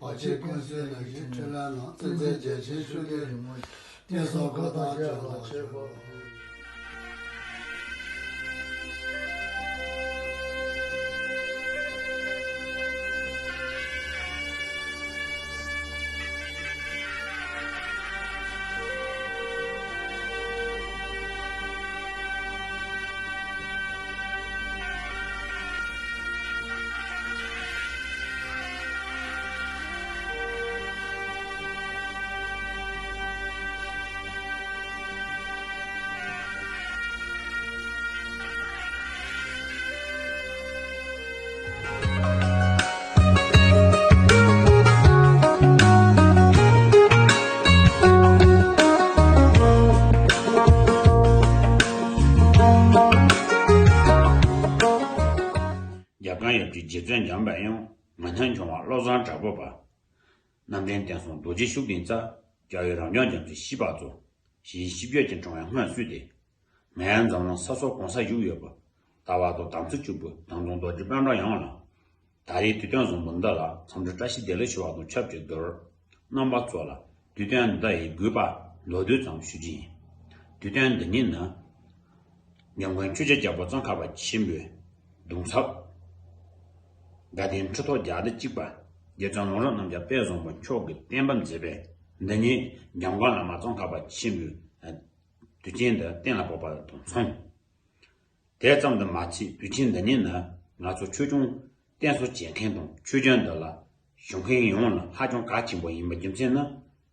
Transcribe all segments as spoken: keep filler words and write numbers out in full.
བར་ཆད་ཀུན་སེལ་ནད་གཞི་འཕྲིན་ལས་རྣམས། བསྟན་འཛིན་རྒྱལ་ཆེན་ཤུགས་ལྡན་རིན་པོ་ཆེ། བསྟན་སྲུང་བཀའ་དང་བཅས་པར་མཆོད་པ། རྒྱ་གར་ཡབ་ཀྱི་རྗེ་བཙུན་འཇམ་པའི་དབྱངས། མི་མཐུན་འབྱུང་བ་བློ་བཟང་གྲགས་པ་པ། རྣམ་འདྲེན་བསྟན་སྲུང་རྡོ་རྗེ་ཤུགས་ལྡན་རྩལ། རྒྱལ་བའི་རབ་འབྱམས་རྒྱ་མཚོའི་བཞི་པ་གཙོ། ཞེས་བཞི་བརྗོད་ཀྱི་འཕྲེང་བས་སྔོན་བསུས་ཏེ། ངའི་འཛམ་གླིང་ས་སོགས་གང་སར་བཞུགས་ཡོད་པའི་ལྟ་བ་དང་དམ་ཚིག་གཅིག་པའི་དམ་དང་རྡོ་རྗེ་སྤུན་ཀྱག་ཡོངས་ལ། ད་རེས་དུས་སྟོན་བཟང་པོ་འདི་ལ་འཚམས་འདྲི་བཀྲ་ཤིས་བདེ་ལེགས་ཞུ་བ་དང་ཆབས་ཅིག་ཏུ། རྣམ་པ་ཚོ་ལ་དུས་སྟོན་འདི་ཡི་དགོས་པ་མདོར་བསྡུས་ཙམ་ཞུ་རྒྱུ་ཡིན། དུས་སྟོན་འདི་ཉིད་ནི། འཇམ་མགོན་ཆོས་ཀྱི་རྒྱལ་པོ་ཙོང་ཁ་པ་ཆེན་པོའི་གདུང་ཚབ། དགའ་ལྡན་ཁྲི་ཐོག་བརྒྱ་དང་གཅིག་པ། རྗེ་བཙུན་ལམ་རིམ་རྣམ་རྒྱལ་དཔལ་བཟང་པོ་མཆོག་གིས་བསྟན་པ་མཛད་པའི་འདི་ཉིད་འཇམ་མགོན་བླ་མ་ཙོང་ཁ་པ་ཆེན་པོའི་དུས་ཆེན་འདི་གཏན་ལ་ཕབ་པ་དང་མཚུངས། དེ་ཙམ་དུ་མ་ཚད་དུས་ཆེན་འདི་ཉིད་ནི་ང་ཚོ་ཆོས་སྐྱོང་བསྟེན་གསོལ་བྱེད་མཁན་དང་ཆོས་བརྒྱུད་འདི་ལ་བཞུགས་མཁན་ཡོངས་ལ་ཧ་ཅང་གལ་ཆེན་པོ་ཡིན་པའི་རྒྱུ་མཚན་ནི།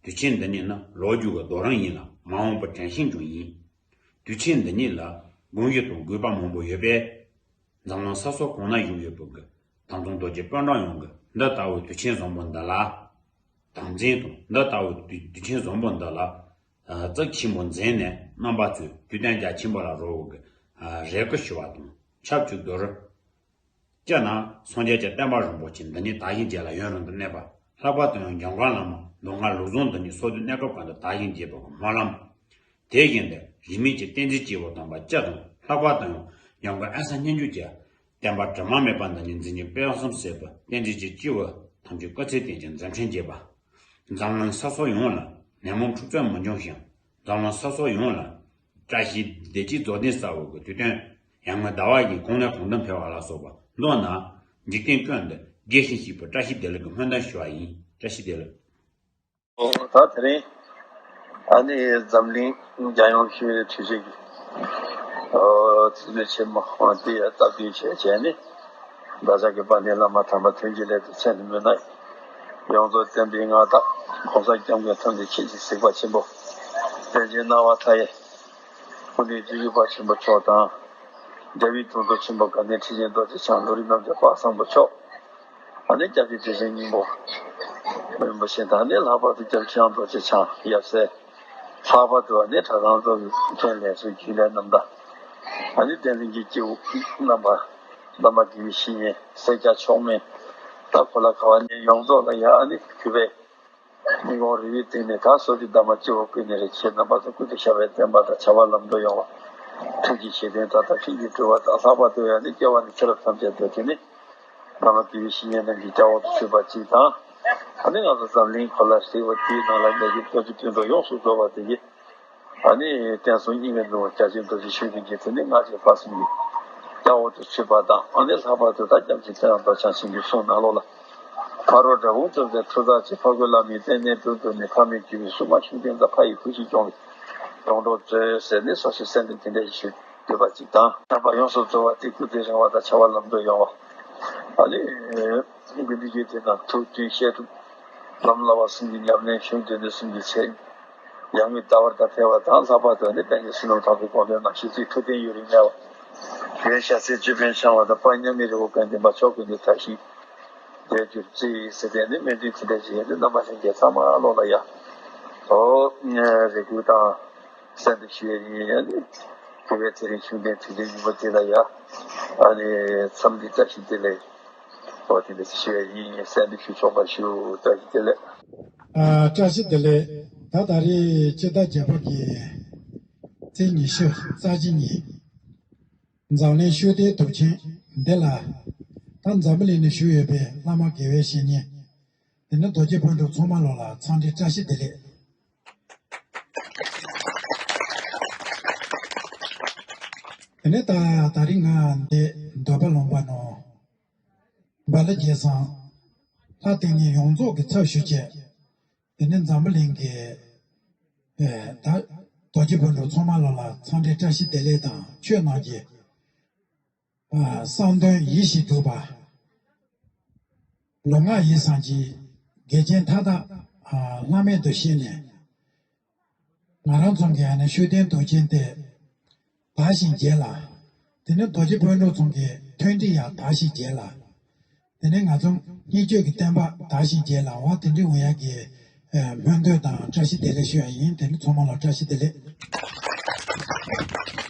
དུས་ཆེན་འདི་ཉིད་ནི་ལོ་རྒྱུས་ཀྱི་རྡོ་རིང་ཡིན་ལ་མ་འོངས་པའི་དྲན་ཤིང་ཀྱང་ཡིན། དུས་ཆེན་འདི་ཉིད་ལ་དགོངས་ཡུལ་དང་དགོས་པ་མང་པོ་ཡོད་པས། འཛམ་གླིང་ས་ཕྱོགས་གང་ན་བཞུགས་ཡོད་པའི་གི་དམ་དང་རྡོ་རྗེ་སྤུན་ཀྱག་ཡོངས་ཀྱིས་འདི་ལྟ་བུའི་དུས་ཆེན་བཟང་པོ་འདི་ལ། དམ་འཛིན་དང་འདི་ལྟ་བུའི་དུས་དུས་ཆེན་བཟང་པོ་འདི་ལ། ཨ་གཙིགས་ཆེན་པོ་འཛིན་ནས་རྣམ་པ་ཚོས་དུས་སྟོན་རྒྱ་ཆེན་པོ་ལ་རོལ་བའི་གི་ཨ་རེ་སྐུལ་ཞུ་བ་དང་ཆབས་ཅིག་ཏུ། སྤྱིར་ན་སངས་རྒྱས་ཀྱི་བསྟན་པ་རིན་པོ་ཆེ་འདི་ཉིད་དར་ཞིང་རྒྱས་ལ་ཡུན་རིང་དུ་གནས་པ། ལྷག་པར་དུ་ཡང་འཇམ་མགོན་བླ་མ་མདོ་སྔགས་ལུགས་ཟུང་འདི་ཉིད་སོ་སོའི་གནས་སྐབས་གང་དུ་དར་ཞིང་རྒྱས་པའི་སྨོན་ལམ། དེ་བཞིན་དུ་རིས་མེད་ཀྱི་བསྟན་འཛིན་སྐྱེས་བུ་དམ་པ་སྤྱི་དང་ལྷག་པར་དུ་ཡང་འཇམ་མགོན་ཨེ་ས་སྙན་བརྒྱུད་ཀྱི་བསྟན་པ་དྲི་མ་མེད་པ་འདི་ཉིད་འཛིན་སྐྱོང་སྤེལ་གསུམ་མཛད་པའི་བསྟན་འཛིན་གྱི་སྐྱེས་བུ་ཐམས་ཅད་སྐུ་ཚེ་བརྟན་ཅིང་མཛད་འཕྲིན་རྒྱས་པ། འཛམ་གླིང་ས་ཕྱོགས་ཡོངས་ལ་ནད་མུག་འཁྲུག་རྩོད་མི་འབྱུང་ཞིང་། འཛམ་གླིང་ས་ཕྱོགས་ཡོངས་ལ་བཀྲ་ཤིས་བདེ་སྐྱིད་རྫོགས་ལྡན་གསལ་བའི་གི་དུས་སྟོན་ཡར་ངོའི་ཟླ་བ་བཞིན་གང་ནས་གང་དུ་འཕེལ་བ་ལ་སོགས་པ་མདོར་ན་འཇིག་རྟེན་ཀུན་ཏུ་རྒྱས་ཤིང་གཤེགས་པའི་བཀྲ་ཤིས་བདེ་ལེགས་ཀྱི་སྨོན་འདུན་ཞུ་བ་ཡིན། བཀྲ་ཤིས་བདེ་ལེགས། ད་དེ་རིང་ཨ་ནི་འཛམ་གླིང་རྒྱལ་ཡོངས་ཤེས་ཡོན་ཐེངས་གཅིག་གི་ཨོ་ཚིག་མཛོད་ཆེན་མོ་དེ་སྟབས་བདེ་བྱས་བྱས་ནས་བདག་ཅག་གི་དཔལ་ལྡན་བླ་མ་དམ་པ་ཐུགས་རྗེ་ལེགས་དང་མཚན་ནས་སྨོས་ན་ཡོངས་རྫོགས་བསྟན་པའི་མངའ་བདག་གོང་ས་སྐྱབས་མགོན་ཐུགས་རྗེ་ཆེ་ཞེས་གཟིགས་པ་ཆེན་པོ་བསྟན་བཅོས་སྣང་བ་མཐའ་ཡས་སྐུ་ཕྲེང་བཅུ་བཞི་པ་ཆེན་པོ་མཆོག་དང་། རྒྱལ་བའི་དྲུང་དུ་ཆེན་པོ་དགའ་ལྡན་ཁྲི་ཆེན་རྡོ་རྗེ་འཆང་ལུང་རིགས་རྣམ་རྒྱལ་དཔལ་བཟང་པོ་མཆོག་ཨ་ནི་སྐྱབས་རྗེ་རྗེ་བཙུན་སྙིང་པོ་རིན་པོ་ཆེ་དང་ནི་ལྷག་པར་དུ་སྐྱབས་རྗེ་ཁྲི་བྱང་རྡོ་རྗེ་འཆང་ཡབ་སྲས། ལྷག་པར་དུ་ཨ་ནི་གྲྭ་ཚང་གཙོ་བོའི་མཁན་ལས་ཚོགས་རྒྱུན་ལས་རྣམ་དག་ཨ་ནི་བསྟན་འཛིན་གྱི་སྐྱེས་བུ་རྣམ་པ། བླ་མ་དགེ་བའི་བཤེས་གཉེན་སེར་སྐྱ་མཆོག་དམན། ད་གོ་ལ་ཁ་བ་ནས་ཡོངས་རྫོགས་ལ་ཡ་ཨ་ནི་གུས་པས། སྙིང་ཁོང་རུས་པའི་གཏིང་ནས་ད་གསོལ་ཇི། བདག་མ་སྤྱི་བོར་བཀུར་ནས་རེ་ཆེ། རྣམ་པ་ཚོ་ཀུན་ཏུ་ཤར་བའི་བསྟན་པ་དང་བྱ་བ་ལམ་དུ་ཡོང་བ། ཐུགས་ཀྱི་བཞེད་དོན་མཐའ་དག་ཁྲིད་ཀྱིས་སྒྲུབ་པ་དང་། ལྷག་པར་དུ་ཡང་ནི་སྐྱེ་བ་ནས་ཤི་རབས་ཐམས་ཅད་དུ་དེ་ནི་བླ་མ་དགེ་བའི་བཤེས་གཉེན་རྣམས་ཀྱི་སྐྱབས་འོག་ཏུ་ཚུད་པ་གཅིག་དང་། ཨ་ནི་ང་ཚོ་འཛམ་གླིང་གོ་ལ་ཧྲིལ་བོ་དེའི་ནང་ལ་གནས་ཀྱི་ལྟོ་ཆས་སྟོན་པ་ཡོངས་སུ་རྫོགས་པ་དེ་ཡིས་ཨ་ནི་བསྟན་སྲུང་སྙིང་གི་ནོར་བུ་རྒྱལ་ཆེན་རྡོ་རྗེ་ཤུགས་ལྡན་གྱི་དེ་ནི་སྔགས་ཀྱི་དཔལ་གསུམ་གྱི་སྐྱབས་འོག་ཏུ་ཚུད་པ་དང་། ཨ་ནི་ལྷག་པར་དུ་ད་སྐྱབས་རྗེ་ཚེ་དབང་རྡོ་རྗེ་འཆང་ཞིང་གི་གསུང་ནང་ལོགས་ལ། ཕ་རོལ་དགྲ་བོ་རྩུབ་པའི་མཐུ་རྩལ་གྱིས། ཕ་རྒོད་ལྷ་མིའི་རྟེན་གནས་དྲུང་དུ་ནི། ཕ་མེས་རྒྱུད་པའི་སྲུང་མ་ཤུགས་ལྡན་དང་། ཕ་ཡི་བུ་གཞིས་སྐྱོང་བའི་ཡོངས་གྲོགས་མཛོད་ཟེར་ནས་སོ་སོའི་སེམས་ལ་དེ་འདྲ་ཞིག་ཞུ་འདོད་པ་གཅིག་དང་། རྣམ་པ་ཡོངས་སུ་རྫོགས་པ་དེ་སྐུ་ཚེ་རིང་བ་དང་བྱ་བ་ལམ་དུ་ཡོང་བ། ཨ་ནི་དགེ་འདུན་གྱི་དེ་ན་ཐུགས་མཐུན་བཤད་སྒྲུབ་ལམ་བསླབ་པ་གསུམ་གྱི་ཉམས་ལེན་གཞུང་འདི་ནི་གསུམ་གྱི་ཚེ་ཡར་ངོའི་ཟླ་བར་ད་འཕེལ་བ་དང་། ལྷག་པར་དུ་ནི་པཎ་ཆེན་བསོད་ནམས་དམ་པའི་དགོངས་དོན་རྣམ་བཤད་ཚིག་ཐུབ་བསྟན་ཡུན་རིང་གནས་པ། གཞོན་ཤ་ཚའི་ཅོད་པན་འཆང་བ་དང་། དཔའ་མཉམ་མེད་རི་བོ་དགའ་ལྡན་པ་མཆོག་ཀུན་ཏུ་དར་ཞིང་རྒྱས་གྱུར་ཅིག་ཟེར་ཏེ་ནི་སྨོན་འདུན་དེ་འདྲ་ཞིག་ཡོད་དུས་རྣམ་པ་ལྷན་རྒྱས་ཚང་མ་ལོག་ལ་ཡ། ཨོ། རེ་སྐུལ་དང་གསལ་འདེབས་ཞུ་ཡས་ཡིན། ཨ་ནི་དེ་བས་དེ་རིང་གཞུང་འདོན་དུས་ཆེན་ཉིན་མོ་དེ་ལ་ཡ། ཨ་ནི་འཚམས་འདྲི་བཀྲ་ཤིས་བདེ་ལེགས། ཨོ་དེ་འདྲ་ཞུ་ཡས་ཡིན། གསལ་འདེབས་ཞུ་ཆོག་པ་ཞུ། བཀྲ་ཤིས་བདེ་ལེགས། ཨ། བཀྲ་ཤིས་བདེ་ལེགས། ད་ད་རེས་སྤྱི་ཟླ་བརྒྱད་པ་གི་ཚེས་ཉི་ཤུ་རྩ་བཞི་ཉིན། འཛམ་གླིང་ཤུགས་ལྡན་དུས་ཆེན་འདི་ལ། ད་འཛམ་བུ་གླིང་ནས་བཞུགས་ཡོད་པའི་བླ་མ་དགེ་བའི་བཤེས་གཉེན། དེ་ནས་རྡོ་རྗེ་སྤུན་གྲོགས་ཚང་མ་ལོ་ལ་འཚམས་འདྲི་བཀྲ་ཤིས་བདེ་ལེགས། དེ་ནས་ད་ད་རིང་ང་འདི་འདོད་པ་ལུང་པ་ནོ། འབའ་ལ་རྒྱལ་སང་ལྷ་བསྟེན་མཁན་ཡོངས་རྫོགས་ཀྱི་ཚབ་ཞུས་བྱས། དེ་ནས་འཛམ་བུ་གླིང་གི་ཨེ་ད་རྡོ་རྗེ་སྤུན་གྲོགས་ཚང་མ་ལོ་ལ་འཚམས་འདྲི་བཀྲ་ཤིས་བདེ་ལེགས་དང་ཆོས་གནང་རྒྱུ། ཨ་གསང་འདུས་ཡིད་བཞིན་འགྲུབ་པ། ལུས་ངག་ཡིད་གསུམ་གྱི་འགལ་རྐྱེན་མཐའ་དག་ཨ་བླ་མེད་དུ་ཤེས་ནས། ང་རང་ཚོ་གི་ཨ་ནི་ཤུགས་ལྡན་དུས་ཆེན་དེ་དར་ཞིང་རྒྱས་ལ། དེ་ནས་རྡོ་རྗེ་སྤུན་གྲོགས་ཚོ་གི་མཐུན་སྒྲིལ་ཡང་དར་ཞིང་རྒྱས་ལ། དེ་ནས་ང་ཚོ་སྙན་བརྒྱུད་ཀྱི་བསྟན་པ་དར་ཞིང་རྒྱས་ལ་འོ་དེ་འདྲའི་འོང་ཡག་གི་ཨ་སྨོན་འདུན་དང་བཀྲ་ཤིས་བདེ་ལེགས་ཞུ་ཡ་ཡིན། དེ་ནི་ཚང་མ་ལ་བཀྲ་ཤིས་བདེ་ལེགས།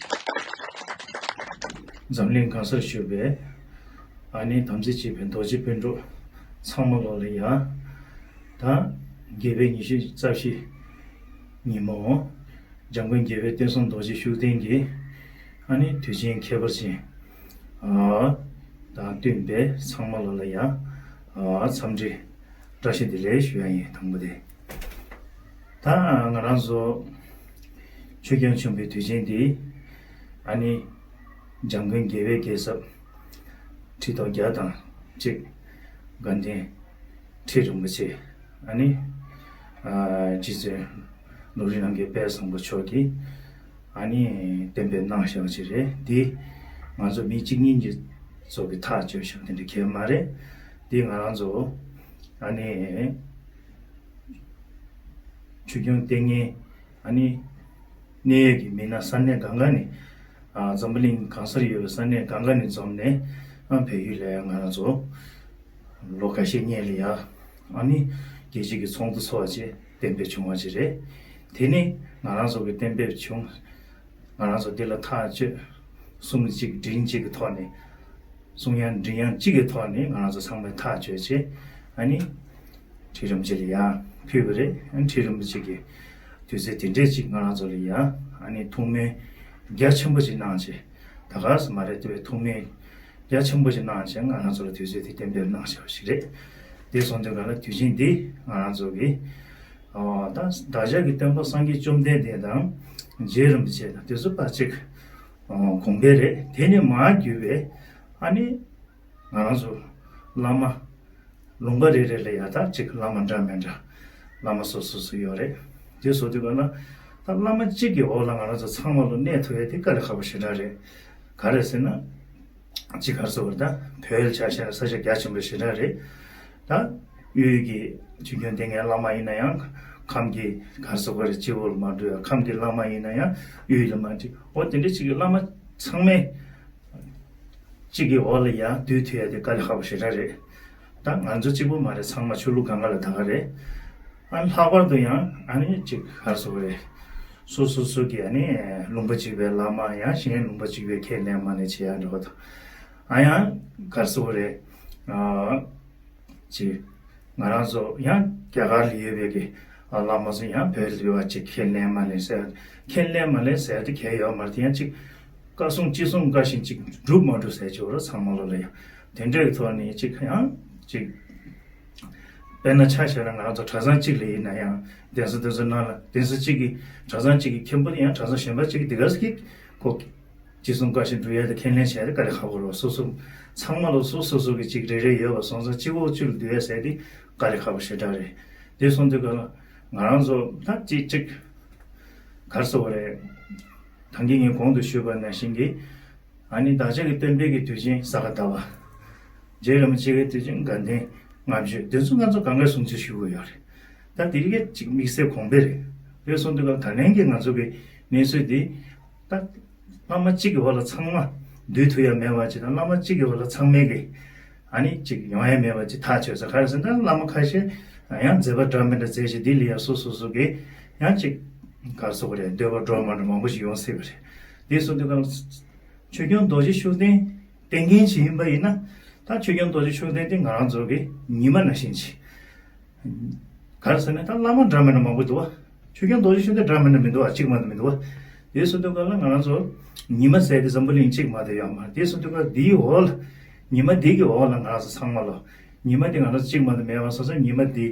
འཛམ་གླིང་གང་སར་བཞུགས་པའི་ཨ་ནི་དམ་ཚིག་གཅིག་པའི་རྡོ་རྗེ་སྤུན་གྲོགས་ཚང་མ་ལོ་ལ་ཡ། ད་རྒྱལ་བའི་ཉི་ཤུ་རྩ་བཞི་ཉིན་མོ། འཇམ་མགོན་རྒྱལ་བའི་བསྟན་སྲུང་རྡོ་རྗེ་ཤུགས་ལྡན་གྱི་ཨ་ནི་དུས་ཆེན་ཁྱད་པར་ཅན། ཨ་དང་བསྟུན་པའི་ཚང་མ་ལོ་ལ་ཡ། ཨ་འཚམས་འདྲི་བཀྲ་ཤིས་བདེ་ལེགས་ཞུ་ཡ་ཡིན། དང་པོ་དེ། ད་ང་རང་ཚོ་ཆོས་སྐྱོང་ཆེན་པོའི་དུས་ཆེན་འདི་ཨ་ནི་འཇམ་མགོན་རྒྱལ་བའི་རྒྱལ་ཚབ་ཁྲི་ཐོག་བརྒྱ་དང་གཅིག་དགའ་ལྡན་ཁྲི་རིན་པོ་ཆེ་ཨ་ནི་ཨ་རྗེ་བཙུན་ནོར་བུ་རིན་ལམ་གྱི་དཔལ་བཟང་པོ་མཆོག་གིས་ཨ་ནི་གཏན་འབེབས་གནང་བཞག་པ་ཅིག་རེད། འདི་ང་ཚོ་མི་གཅིག་གཉིས་ཀྱི་ཚོགས་ཀྱི་ཐག་གཅོད་བཞག་དེ་འདྲ་གལ་མ་རེད། འདི་ང་རང་ཚོ་ཨ་ནི་ཆོས་སྐྱོང་ལྟས་ངན་ཨ་ནི་གནས་ཡུལ་གྱི་མི་སྣ་ས་གནས་གང་ག་ནས་ཨ་འཛམ་བུ་གླིང་གང་སར་ཡོད་པའི་ས་གནས་གང་ག་ནས་འཛོམས་ནས་ཨ་བལ་ཡུལ་ལ་ཡང་ང་རང་ཚོ་ལོ་ཁ་ཤས་སྔོན་ལ་ཡ་ཨ་ནི་རྒྱལ་སྤྱི་གི་ཚོགས་འདུ་ཚོགས་པ་ཅིག་གཏན་འབེབས་བྱུང་བ་ཅིག་རེད། དེ་ནི་ང་རང་ཚོ་གི་གཏན་འབེབས་བྱུང་། ང་རང་ཚོ་འདི་ལ་ཐག་གཅོད། གསུང་གཅིག་མགྲིན་གཅིག་གི་ཐོག་ནས། གསུང་དབྱངས་མགྲིན་དབྱངས་གཅིག་གི་ཐོག་ནས་ང་རང་ཚོ་ཚང་མས་ཐག་གཅོད་བྱས། ཨ་ནི་ཁྲི་རིན་པོ་ཆེ་ལ་ཡར་ཕུལ་བ་རེད། ཨ་ནི་ཁྲི་རིན་པོ་ཆེ་གིས་དུས་ཚོད་དེ་འདྲས་ཅིག་ང་རང་ཚོ་ལ་ཡར་ཨ་ནི་ཐུགས་སྨོན་རྒྱ་ཆེན་པོ་ཅིག་གནང་བྱས། ད་ག་ས་མ་རེད་དེ་བས་ཐུགས་སྨོན་རྒྱ་ཆེན་པོ་ཞིག་གནང་བྱས་ང་རང་ཚོ་ལ་དུས་ཚོད་དེ་གཏན་འབེབས་གནང་བཞག་པ་ཞིག་རེད། དེ་སོང་དུས་ག་ལ་དུས་ཆེན་འདི་ང་རང་ཚོ་གི་ཨ་ད་བདག་ཅག་གི་སྟོན་པ་སངས་རྒྱས་བཅོམ་ལྡན་འདས་དང་རྗེ་རིན་པོ་ཆེ་དང་དེ་ཚོ་ཕར་གཅིག་ཨ་དགོངས་པ་རེད། དེ་ནས་མར་བརྒྱུད་པའི་ཨ་ནི་ང་རང་ཚོ་བླ་མ། ལུང་པ་རེ་རེ་ལ་ཡ་ད་གཅིག་བླ་མ་འདྲ་མི་འདྲ་བླ་མ་སོ་སོ་སོ་ཡོད་རེད། དེ་སོ་དུས་ག་ལ་ད་བླ་མ་གཅིག་གི་འོག་ལ་ང་རང་ཚོ་ཚང་མ་ལོ་གནས་ཐུབ་ཡ་དེ་དཀའ་ལས་ཁག་པོ་ཞེ་དྲག་རེད། ག་རེ་ཟེར་ན་གཅིག་ག་རེ་ཟེར་བ་རེད། ད་བོད་ལ་ཆ་བཞག་ན་ས་ཆ་རྒྱ་ཆེན་པོ་ཞེ་དྲག་རེད། ད་དབུས་ཀྱི་ཆོས་སྐྱོང་ལྟས་ངན་བླ་མ་ཡིན་ན་ཡང་ཁམས་ཀྱི་ག་རེ་ཟེར་བ་རེད། སྤྱི་བོ་ལ་མ་འགྲོ་ཡ། ཁམས་ཀྱི་བླ་མ་ཡིན་ན་ཡང་དབུས་ལ་མ་འགྲོ། འོ་དེ་འདྲ་གཅིག་གི་བླ་མ་ཚང་མས། གཅིག་གི་འོག་ལ་ཡང་སྡོད་ཐུབ་ཡ་དེ་དཀའ་ལས་ཁག་པོ་ཞེ་དྲག་རེད། ད་ང་ཚོ་གཅིག་པོ་མ་རེད། ཚང་མ་ཆོས་ལུགས་སྒང་ག་ལ་ད་ག་རེད། ཨ་ལྷག་པར་དུ་ཡང་ཨ་ནི་གཅིག་ག་རེ་ཟེར་དགོས་རེད། སོ་སོ་སོ་གི་ཨ་ནི་ལུང་པ་གཅིག་པའི་བླ་མ་ཡང་གཞན་ལུང་པ་གཅིག་པའི་ཁས་ལེན་མ་ལེན་བྱེད་ཡ་འདྲ་བོ་དང་། ཨ་ཡང་ག་རེ་ཟེར་དགོས་རེད། ཨ་གཅིག་ང་རང་ཚོ་ཡང་རྒྱ་གར་ལ་ཡོད་པའི་གི་ཨ་བླ་མ་ཚོ་ཡང་བོད་ལ་ཡོད་པ་གཅིག་ཁས་ལེན་མ་ལེན་ཟེར། ཁས་ལེན་མ་ལེན་ཟེར་དེ་གལ་ཡོད་མ་རེད། དེ་ཡང་གཅིག་བཀའ་གསུང་ཅི་གསུང་བཀའ་བཞིན་ཅིག་སྒྲུབ་མ་སྒྲུབ་ཟེར་གྱི་ཡོད་རེད། ཚང་མ་ལོ་ལ་ཡང་དེ་འདྲའི་ཐོག་ནས་ཅིག་ཡང་ཅིག་དཔེར་ན་ཆ་བཞག་ན་ང་ཚོ་གྲྭ་ཚང་གཅིག་ལ་ཡིན་ན་ཡང་གདན་ས་དེ་ཚོ་ནང་ལ་གདན་ས་གཅིག་གི་གྲྭ་ཚང་གཅིག་གི་མཁན་པོ་དེ་ཡང་གྲྭ་ཚང་གཞན་པ་གཅིག་གི་དེ་ག་ས་གི་ཁོ་ཅི་གསུང་བཀའ་བཞིན་སྒྲུབ་ཡ་དེ་ཁས་ལེན་བྱས་ཏེ་དཀའ་ལས་ཁག་པོ་རེད། སོ་སོ་ཚང་མ་ལོ་སོ་སོ་སོ་གི་གཅིག་རེ་རེ་ཡོད་པ་སོང་ཙང་གཅིག་པོ་གཅིག་ལ་འདུལ་ཡ་ཟེར་དེ་དཀའ་ལས་ཁག་པོ་ཞེ་དྲག་རེད། དེ་སོང་དུས་ག་ལ་ང་རང་ཚོ་ད་གཅིག་གཅིག་ག་རེ་ཟེར་དགོས་རེད། ད་གིན་ངས་གོང་དུ་ཞུས་པ་ནང་བཞིན་གྱི་ཨ་ནི་བདག་ཅག་གི་སྟོན་པའི་གི་དུས་ཆེན་ས་ག་ཟླ་བ། རྗེ་རིན་པོ་ཆེ་གི་དུས་ཆེན་དགའ་ལྡན་ལྔ་མཆོད་དེ་ཚོ་ང་ཚོ་གང་གའི་སྲུང་བརྩི་ཞུ་དགོས་ཡོད་རེད། ད་དེ་རིགས་ཅིག་དམིགས་བསལ་གོང་འཕེལ་རེད། དེ་སོང་དུས་ག་ད་ལན་གྱི་ང་ཚོ་གི་གནས་ཚུལ་འདི་ད་བླ་མ་གཅིག་གི་འོག་ལ་ཚང་མ་འདུས་ཐུབ་ཡ་མེད་པ་ཅིག་དང་། བླ་མ་གཅིག་གི་འོག་ལ་ཚང་མས་གི་ཨ་ནི་ཅིག་ཡོང་ཡ་མེད་པ་ཅིག་ཐག་ཆོད་ས། ག་རེ་ཟེར་ན་བླ་མ་ཁ་ཤས་ཡང་མཛད་པ་འདྲ་མི་འདྲ་མཛད་ཅིག་འདི་ལ་ཡ་སོ་སོ་སོ་གི་ཡང་ཅིག་ག་རེ་ཟེར་དགོས་རེད། འདོད་པ་འགྲོ་མ་འགྲོ་མང་པོ་ཞིག་ཡོང་སྲིད་པ་རེད། དེ་སོང་དུས་ག་ཆོས་སྐྱོང་རྡོ་རྗེ་ཤུགས་ལྡན་བསྟེན་མཁན་ཞིག་ཡིན་པ་ཡིན་ན། ད་ཆོས་སྐྱོང་རྡོ་རྗེ་ཤུགས་ལྡན་དེ་ང་རང་ཚོ་གི་ཉི་མ་ནང་བཞིན་ཅིག་ག་རེ་ཟེར་ན་ད་བླ་མ་འདྲ་མི་འདྲ་མང་པོ་འདུག་བ། ཆོས་སྐྱོང་རྡོ་རྗེ་ཤུགས་ལྡན་འདྲ་མི་འདྲ་མི་འདུག་བ། གཅིག་མ་གཏོགས་མི་འདུག་བ། དེ་སོང་དུས་ག་ལ་ང་རང་ཚོ་ཉི་མ་ཟེར་དེ་འཛམ་བུ་གླིང་གཅིག་མ་གཏོགས་ཡོད་མ་རེད། དེ་སོང་དུས་ག་འདིའི་འོག་ལ་ཉི་མ་འདི་གི་འོག་ལ་ང་རང་ཚོ་ཚང་མ་ལོ་ ཉི་མ་དེ་ང་རང་གཅིག་མ་གཏོགས་མེད་པ་སོང་ཙང་ཉི་མ་དེ་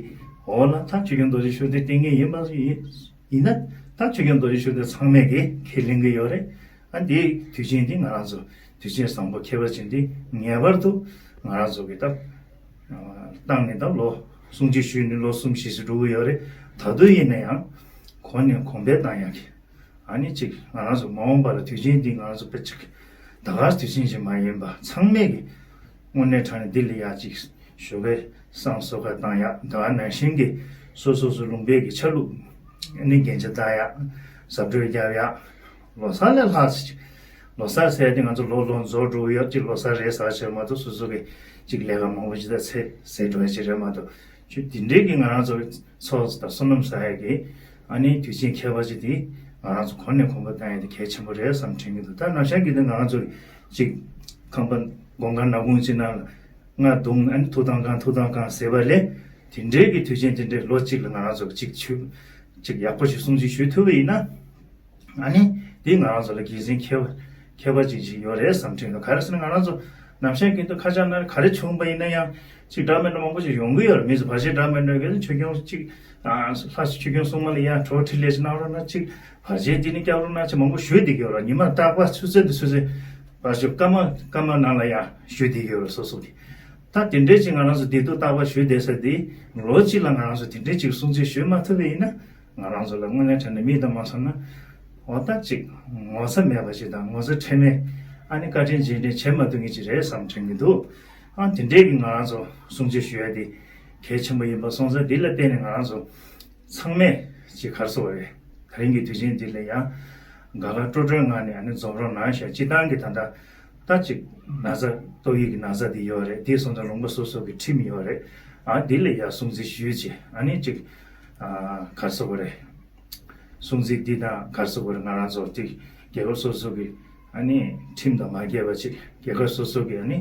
འོག་ལ་ད་ཆོས་སྐྱོང་རྡོ་རྗེ་ཤུགས་ལྡན་བསྟེན་མཁན་ཡིན་པ་ཡིན་ཡིན་ན་ད་ཆོས་སྐྱོང་རྡོ་རྗེ་ཤུགས་ལྡན་ཚང་མས་ཀྱི་ཁས་ལེན་གྱི་ཡོད་རེད། ཨ་འདིའི་དུས་ཆེན་འདི་ང་རང་ཚོ་དུས་ཆེན་བཟང་པོ་ཁྱད་པར་ཅན་འདི་ངེས་པར་དུ་ང་རང་ཚོ་གི་ད་བཏང་ནས་ད་ལོ་སྲུང་བརྩི་ཞུས་ནས་ལོ་གསུམ་བཞི་ཞིག་འགྲོ་གི་ཡོད་རེད། ད་དུང་ཡིན་ན་ཡང་གོང་ནས་གོང་འཕེལ་བཏང་ཡག་གི་ཨ་ནི་གཅིག་ང་རང་ཚོ་མ་འོངས་པ་ལ་དུས་ཆེན་འདི་ང་རང་ཚོ་དཔེ་གཅིག་ད་ག་དུས་ཆེན་ཞིག་མ་ཡིན་པ་ཚང་མས་ཀྱི་དངོས་གནས་དྲང་གནས་འདི་ལ་ཡ་གཅིག་ཞོགས་ཀས་བསང་གསོལ་ཁ་བཏང་ཡག་ད་ག་ནང་བཞིན་གྱི་སོ་སོ་སོ་ལུང་པའི་གི་ཆ་ལུགས་ནི་རྒྱན་ཆ་བཏགས་ཡག་གཟབ་སྤྲོས་རྒྱབ་ཡག་ལོ་གསར་ལས་ལྷག་ཅིག་ལོ་གསར་ཟེར་ཏེ་ང་ཚོ་ལོ་ལོ་རྫོགས་འགྲོ་གི་ཡོད་ཅིག་ལོ་གསར་རེད་ཟེར་ཞེས་མ་གཏོགས་སོ་སོ་གི་གཅིག་ལས་ཀ་མང་པོ་ཅིག་ད་ཚེ་ཟད་འགྲོ་ཡ་ཅིག་རེད་མ་གཏོགས་ཆུ་དེ་འདྲའི་གི་ང་རང་ཚོ་ཚོགས་དང་བསོད་ནམས་བསགས་ཡ་གི་ཨ་ནི་དུས་ཆེན་ཁྱད་པར་ཅན་དེ་ང་རང་ཚོ་གོང་ནས་གོང་འཕེལ་བཏང་ཡ་དེ་གལ་ཆེན་པོ་རེད་བསམ་དྲན་གྱི་འདུག་ད་ནང་བཞིན་གྱི་འདི་ང་རང་ཚོ་གཅིག་ཁང་པ་སྒོ་ཁང་ནག་ཁུང་ཅིག་ནང་ལ་རྔ་བརྡུངས་ཨ་ནི་ཐུགས་དམ་བསྐང་ཐུགས་དམ་བསྐང་ཟེར་བ་ལས་དེ་འདྲའི་གི་དུས་ཆེན་དེ་འདྲའི་ལོ་གཅིག་ལ་ང་རང་ཚོ་གཅིག་ཆུ་གཅིག་ཡག་པོ་ཞིག་སྲུང་བརྩི་ཞུ་ཐུབ་པ་ཡིན་ན། ཨ་ནི་དེ་ང་རང་ཚོ་ལ་དགེ་མཚན་ཁྱད་པར་ཁྱད་པར་ཅན་ཞིག་ཡོད་རེད་བསམ་དྲན་འདུག་ག་རེ་ཟེར་ན་ང་རང་ཚོ་ནམ་ཞག་རྒྱུན་དུ་ཁ་ཆག་ན་ག་རེ་བྱུང་པ་ཡིན་ན་ཡང་ཅིག་འདྲ་མི་འདྲ་མང་པོ་ཞིག་ཡོང་གི་ཡོད་རེད། མི་ཚོ་བར་ཆད་འདྲ་མི་འདྲ་གི་ཆོས་སྐྱོང་གཅིག་ལྷ་ཆོས་སྐྱོང་སྲུང་མ་ལ་ཡང་གྲོགས་འཕྲིན་ལས་ཅིག་གནང་རོགས་གནང་ཅིག་བར་ཆད་འདི་ནི་སྐྱབས་རོགས་གནང་ཅིག་མང་པོ་ཞུས་བསྡད་ཀྱི་ཡོད་རེད། ཉི་མ་རྟག་པར་ཆུ་ཚོད་དུ་ཆུ་ཚོད་བར་ཆད་སྐར་མ་སྐར་མ་ནང་ལ་ཡང་ཞུས་བསྡད་ཀྱི་ཡོད་རེད་སོ་སོ་གི་ད་དེ་འདྲའི་ཅིག་ང་རང་ཚོ་བདེ་སྡུག་རྟག་པར་ཞུས་བསྡད་ས་འདི་ལོ་གཅིག་ལ་ང་རང་ཚོ་དེ་འདྲའི་ཅིག་སྲུང་བརྩི་ཞུས་མ་ཐུབ་པ་ཡིན་ན། ང་རང་ཚོ་ལ་དངོས་གནས་དྲང་གནས་མིག་དང་མ་མཚོན་ན། འོ་ད་ཅིག་ངོ་ཚ་མེད་པ་ཞིག་དང་ངོ་ཚ་ཁྲེལ་མེད་ཨ་ནི་བཀའ་དྲིན་རྗེས་དྲན་བྱེད་མ་ཐུབ་མཁན་ཅིག་རེད་བསམ་དྲན་གྱི་འདུག་ཨ་དེ་འདྲས་ཀྱི་ང་རང་ཚོ་སྲུང་བརྩི་ཞུ་ཡ་དེ་གལ་ཆེན་པོ་ཡིན་པ་སོང་ཙང་འདི་ལ་བརྟེན་ནས་ང་རང་ཚོ་ཚང་མས་ཅིག་ག་རེ་ཟེར་བ་རེད། ད་རིང་གི་དུས་ཆེན་འདི་ལ་ཡང་དགའ་དགའ་སྤྲོ་སྤྲོའི་ངང་ནས་ཨ་ནི་འཛོམས་རོགས་གནང་ཞེས་སྤྱི་བཏང་གི་ད་ལྟ་ད་ཅིག་ན་ཚ་ཏོག་དབྱིབས་ཀྱི་ན་ཚ་འདི་ཡོད་རེད། དེ་སོང་ཙང་ལུང་པ་སོ་སོ་གི་ཁྲིམས་ཡོད་རེད། ཨ་འདི་ལ་ཡང་སྲུང་བརྩི་ཞུས་བྱས་ཨ་ནི་ཅིག་ཨ་ག་རེ་ཟེར་དགོས་རེད། སྲུང་བརྩི་འདི་དང་ག་རེ་ཟེར་དགོས་རེད། ང་རང་ཚོ་ཅིག་རྒྱལ་ཁབ་སོ་སོ་གི་ཨ་ནི་ཁྲིམས་དང་མ་འགལ་བ་ཅིག་རྒྱལ་ཁབ་སོ་སོ་གི་ཨ་ནི་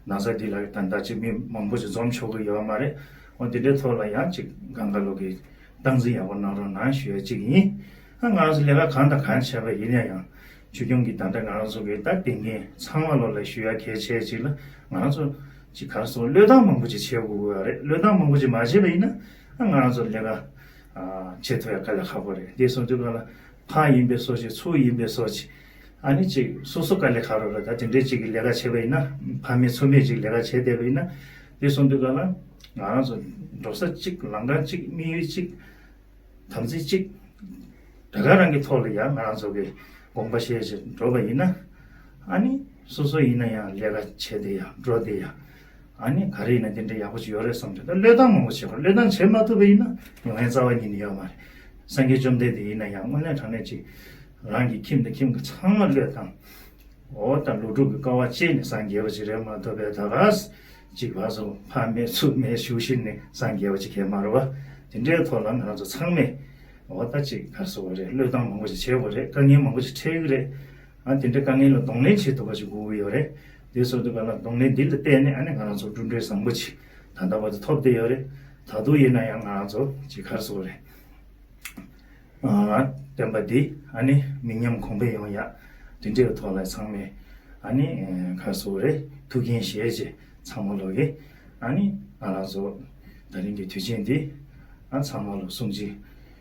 ན་ཚ་འདི་ལ་ད་ལྟ་ཅིག་མི་མང་པོ་ཅིག་འཛོམས་ཆོག་གི་ཡོད་མ་རེད། འོ་འདི་འདྲའི་ཐོག་ལ་ཡང་ཅིག་གང་ག་ལོག་གི་སྟངས་འཛིན་ཡག་པོ་གནང་རོགས་གནང་ཞུ་ཡ་གཅིག་ཡིན། ཨ་ང་རང་ཚོ་ལས་ཀ་གང་དང་གང་བྱས་པ་ཡིན་ན་ཡང་ཆོས་སྐྱོང་གི་ད་ལྟ་ང་རང་ཚོ་གི་ད་བསྟེན་མཁན་ཚང་མ་ལོ་ལ་ཞུ་ཡ་གལ་ཆེ་གཅིག་ལ་ང་རང་ཚོ་ཅིག་ག་རེ་ཟེར་བློས་བཏང་མང་པོ་ཅིག་བྱེད་དགོས་ཀྱི་ཡོད་རེད། བློས་བཏང་མང་པོ་ཅིག་མ་བྱས་པ་ཡིན་ན་ཨ་ང་རང་ཚོ་ལས་ཀ་བྱེད་ཐུབ་ཡ་དཀའ་ལས་ཁག་པོ་རེད། དེ་སོང་དུས་ག་ལ་ཕ་ཡིན་པའི་སོ་ཅིག་ཚུར་ཡིན་པའི་སོ་ཅིག་ཨ་ནི་ཅིག་སོ་སོ་དཀའ་ལས་ཁག་རོགས་རེད། ད་དེ་འདྲའི་ཅིག་གི་ལས་ཀ་བྱས་པ་ཡིན་ན་ཕ་མེས་ཚུར་མེས་ཅིག་ལས་ཀ་བྱས་བསྡད་པ་ཡིན་ན་དེ་སོང་དུས་ག་ལ་ང་རང་ཚོ་འགྲོ་ས་གཅིག་ལམ་ཁ་གཅིག་དམིགས་ཡུལ་གཅིག་དམ་ཚིག་གཅིག་ད་ག་རང་གི་ཐོག་ལ་ཡང་ང་རང་ཚོ་གི་དགོངས་པ་བཞེས་བྱས་འགྲོ་བ་ཡིན་ན་ཨ་ནི་སོ་སོ་ཡིན་ན་ཡང་ལས་ཀ་བྱས་བསྡད་ཡ་འགྲོ་བསྡད་ཡ། ཨ་ནི་ག་རེ་ཡིན་ན་དེ་འདྲ་ཡག་པོ་ཅིག་ཡོད་རེད་བསམ་དྲན། ད་བློས་བཏང་མང་པོ་བྱེད་དགོས། བློས་བཏང་བྱེད་མ་ཐུབ་པ་ཡིན་ན་ཡོང་ཡ་རྩ་བ་ཉིད་ནས་ཡོད་མ་རེད། སངས་རྒྱས་བཅོམ་ལྡན་འདས་ཡིན་ན་ཡང་དངོས་གནས་དྲང་གནས་ཅིག་རང་གི་ཁྱིམ་དང་ཁྱིམ་གྱི་ཚང་མ་བློས་བཏང་། འོ་ད་ལོ་དྲུག་གི་དཀའ་བ་སྤྱད་ནས་སངས་རྒྱས་པ་ཅིག་རེད་མ་གཏོགས་པའི་ད་ག་ཅིག་བར་སོང་ཕ་མེས་ཚུར་མེས་ཞུགས་ཤིག་ནས་སངས་རྒྱས་པ་ཅིག་གས་མ་རེད་བ། དེ་འདྲའི་ཐོག་ལ་ང་རང་ཚོ་ཚང་མས་འོ་ད་ཅིག་ག་རེ་ཟེར་དགོས་རེད། བློས་བཏང་མང་པོ་ཅིག་བྱེད་དགོས་རེད། དཀའ་ངལ་མང་པོ་ཅིག་འཕྲད་ཀྱི་རེད། ཨ་དེ་འདྲའི་དཀའ་ངལ་ལ་གདོང་ལེན་བྱེད་ཐུབ་པ་ཞིག་དགོས་ཀྱི་ཡོད་རེད། དེ་སོང་དུས་ག་ལ་གདོང་ལེན་འདི་ལ་བརྟེན་ནས་ཨ་ནི་ང་རང་ཚོ་འགྲོ་གྲོན་བཟང་པོ་ཅིག་ད་ལྟ་བར་དུ་ཐོབ་བསྡད་ཡོད་རེད། ད་དུང་ཡིན་ན་ཡང་ང་རང་ཚོ་ཅིག་ག་རེ་ཟེར་དགོས་རེད། ཨ་བསྟན་པ་འདི་ཨ་ནི་མི་ཉམས་གོང་འཕེལ་ཡོང་ཡ་དེ་འདྲའི་ཐོག་ལ་ཚང་མས་ཨ་ནི་ག་རེ་ཟེར་དགོས་རེད། ཐུགས་འགན་བཞེས་བྱས་ཚང་མ་ལོག་གིས་ཨ་ནི་ང་རང་ཚོ་ད་རིང་གི་དུས་ཆེན་འདི་ཨ་ཚང་མ་ལོག་སྲུང་བརྩི་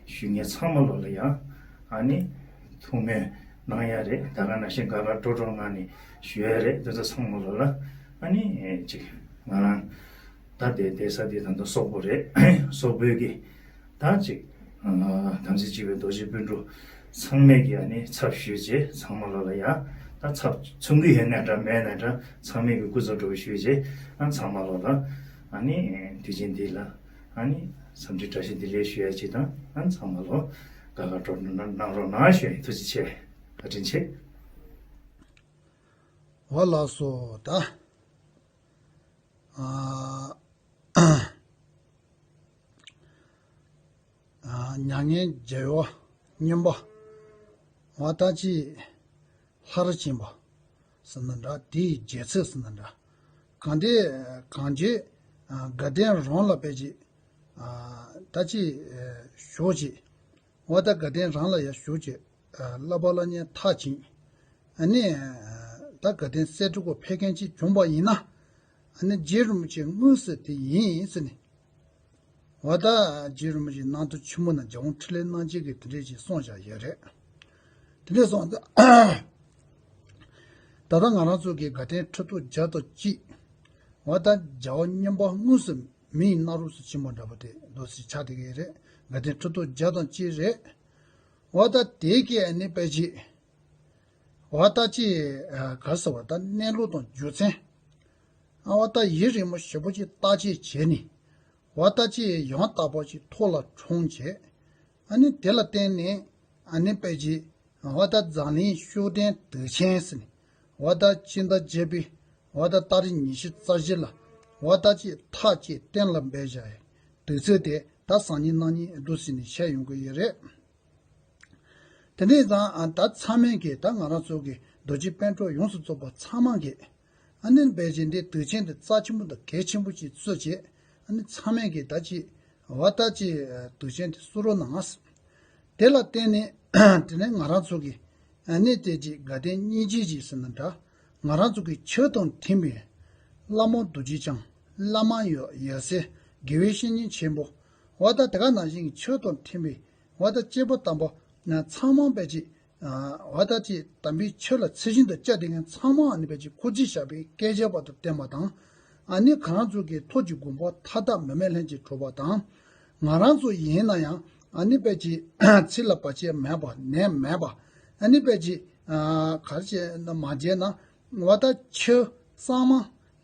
ཞུ་མཁན་ཚང་མ་ལོག་ལ་ཡང་ཨ་ནི་ཐུགས་སྨོན་གནང་ཡ་རེད། ད་ག་ནང་བཞིན་དགའ་དགའ་སྤྲོ་སྤྲོ་ངང་ནས་ཞུ་ཡ་རེད། དེ་ཚོ་ཚང་མ་ལོག་ལ་ཨ་ནི་ཅིག་ང་རང་ད་དེ་བསྡད་ས་དེ་ད་ལྟ་སོག་པོ་རེད། སོག་པོའི་གི་ད་ཅིག་དམ་ཚིག་གཅིག་པའི་རྡོ་རྗེ་སྤུན་གྲོགས་ཚང་མས་ཀྱི་ཨ་ནི་ཚབ་ཞུས་རྗེས་ཚང་མ་ལོག་ལ་ཡ་ད་ཚབ་ཚུགས་ཀྱི་ཡོད་ན་འདྲ་མེད་ན་འདྲ་ཚང་མས་ཀྱི་སྐུ་ཚབ་གྲོགས་ཞུས་རྗེས་ཨ་ཚང་མ་ལོག་ལ་ཨ་ནི་དུས་ཆེན་འདི་ལ་ཨ་ནི་འཚམས་འདྲི་བཀྲ་ཤིས་བདེ་ལེགས་ཞུ་ཡ་ཅིག་དང་ཨ་ཚང་མ་ལོག་དགའ་དགའ་སྤྲོ་སྤྲོ་གནང་རོགས་གནང་ཞུ་ཡ་ཡིན། ཐུགས་རྗེ་ཆེ། བཀའ་དྲིན་ཆེ། འོ་ལགས་སོ། ད་ཨ། མྱ་ངན་འཇལ་བ་གཉིས་པ། འོ་ད་ཅི་ལྷར་བཅས་པ་ཟེར་ན་འདྲ། དེའི་རྗེས་ཚོད་ཟེར་ན་འདྲ། གང་དེ་གང་བྱེད་དགའ་ལྡན་རང་ལ་ཕལ་ཆེར་ད་ཅི་ཞོག་ཅིག་འོ་ད་དགའ་ལྡན་རང་ལ་ཡ་ཞུགས་བྱས། བསླབ་པ་སློབ་གཉེར་མཐར་ཕྱིན། ཨ་ནི། ད་དགའ་ལྡན་གསེར་ཕྲེང་སྐོར་ཕེབས་མཁན་ཅིག་བྱུང་པ་ཡིན་ན། ཨ་ནི་རྗེ་རིན་པོ་ཆེ་དངོས་སུ་དེ་ཡིན་ཟེར་ནས། འོ་ད་རྗེ་རིན་པོ་ཆེ་གནང་དུ་ཆེན་མོ་ན་རྒྱལ་དབང་འཕྲིན་ལས་རྣམ་རྒྱལ་གྱིས་དེ་འདྲས་ཅིག་གསུངས་བཞག་ཡོད་རེད། དེ་འདྲས་སོང་ད། ད་ལྟ་ང་རང་ཚོ་གི་དགའ་ལྡན་ཁྲི་ཐོག་བརྒྱ་དང་གཅིག་འོ་ད་རྒྱལ་བ་རྙིང་པ་དངོས་སུ་མིའི་སྣ་རོགས་སུ་ཕྱིན་པ་འདྲ་པོ་དེ་འདུག་སེ་ཆགས་བསྡད་ཀྱི་རེད། དགའ་ལྡན་ཁྲི་ཐོག་བརྒྱ་དང་གཅིག་རེད། འོ་ད་དེ་གའི་ཨ་ནི་དཔེ་ཆ། འོ་ད་ཅི། ག་རེ་ཟེར་བ་ད་གནས་ལུགས་དང་རྒྱུ་མཚན། འོ་ད་ཡིད་རིང་མོ་ཞེ་པོ་ཅིག་བརྟག་དཔྱད་བྱས་ནས། འོ་ད་ཅི་ཡང་དག་པ་ཅིག་ཐོག་ལ་འཁྲུངས་བྱས། ཨ་ནི་དེ་ལ་བརྟེན་ནས་ཨ་ནི་དཔེ་ཆ། འོ་ད་འཛམ་གླིང་ཤུགས་ལྡན་དུས་ཆེན་ཟེར་ནས། འོ་ད་སྤྱི་ཟླ་བརྒྱད་པའི་འོ་ད་ཏ་རིག་ཉི་ཤུ་རྩ་བཞི་ལ། འོ་ད་ཅི་ཐག་བཅད་གཏན་ལ་འབེབས་བཞག་ཡ་དུས་ཚོད་དེ་ད་སང་ཉིན་གནངས་ཉིན་འདུག་ཟེར་ནས་བཤད་ཡོང་གི་ཡོད་རེད། དེ་འདྲ་ཡིན་ཙང་ཨ་ད་ཚང་མས་ཀྱིས་ད་ང་རང་ཚོ་གི་རྡོ་རྗེ་དཔོན་གྲོགས་ཡོངས་སུ་རྫོགས་པ་ཚང་མ་གིས་ཨ་ནི་དཔེ་ཆ་འདི་དུས་ཆེན་འདི་རྩ་ཆེན་པོ་དང་གལ་ཆེན་པོ་ཅིག་བརྩིས་བྱས། ཨ་ནི་ཚང་མས་ཀྱིས་ད་ཅི་འོ་ད་ཅི་དུས་ཆེན་འདི་བསུ་རོགས་གནང་། དེ་ལ་བརྟེན་ནས་དེ་ནས་ང་རང་ཚོ་གི་ཨ་ནི་དེ་ཅི་དགའ་ལྡན་སྙིང་རྗེ་ཅིག་ཟེར་ན་འདྲ། ང་རང་ཚོ་གི་ཆོས་དང་མཐུན་པའི་བླ་མ་རྡོ་རྗེ་འཆང་། བླ་མ་ཡབ་སྲས། དགེ་བའི་བཤེས་གཉེན་ཆེན་པོ། འོ་ད་དེ་ག་ནང་བཞིན་ཆོས་དང་མཐུན་པའི་འོ་ད་སྐྱེས་བུ་དམ་པ་ཚང་མ་དཔེ་ཆ། འོ་ད་ཅི་དམ་པའི་ཆོས་ལ་ཚད་གཞི་དུ་བཅའ་བསྡད་མཁན་ཚང་མ་ཨ་ནི་དཔེ་ཆ་སྐུ་ཚེ་ཞབས་པད་བསྐལ་བརྒྱའི་བར་དུ་བརྟན་པ་དང་། ཨ་ནི་ང་རང་ཚོ་གི་ཐུགས་ཀྱི་དགོངས་པ་མཐའ་དག་མུ་མེད་ལྷུན་གྱིས་གྲུབ་པ་དང་། ང་རང་ཚོ་ཡིན་ན་ཡང་ཨ་ནི་དཔེ་ཆ་ཚེ་ལ་བར་ཆད་མེད་པ་ནད་མེད་པ། ཨ་ནི་དཔེ་ཆ་ག་རེ་བྱས་ན་མ་བྱས་ན། འོ་ད་ཆོས་གཙང་མ་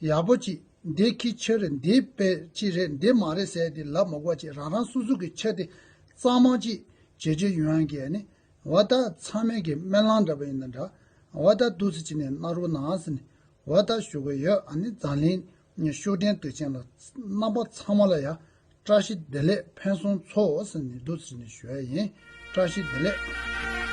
ཡག་པོ་ཅིག་འདི་ཁྱི་ཆོས་རེད། འདི་དཔེ་ཆ་རེད། འདི་མ་རེད་ཟེར་དེ་ལབ་མ་དགོས་ཅིག་རང་རང་སོ་སོ་གི་ཆོས་དེ་གཙང་མ་ཅིག་བྱེད་རྒྱུ་ཡོང་ཡག་གི་ཨ་ནི་འོ་ད་ཚང་མས་ཀྱི་སྨོན་ལམ་འདྲ་པོ་ཡིན་ན་འདྲ། འོ་ད་འདུག་སེ་བྱས་ནས་གནང་རོགས་གནང་ཟེར་ནས་འོ་ད་ཞུ་གི་ཡོད། ཨ་ནི་འཛམ་གླིང་ཤུགས་ལྡན་དུས་ཆེན་ལ་རྣམ་པ་ཚང་མ་ལ་ཡ་བཀྲ་ཤིས་བདེ་ལེགས་ཕུན་སུམ་ཚོགས་ཟེར་ནས་འདུག་སེ་བྱས་ནས་ཞུ་ཡག་ཡིན། བཀྲ་ཤིས་བདེ་ལེགས།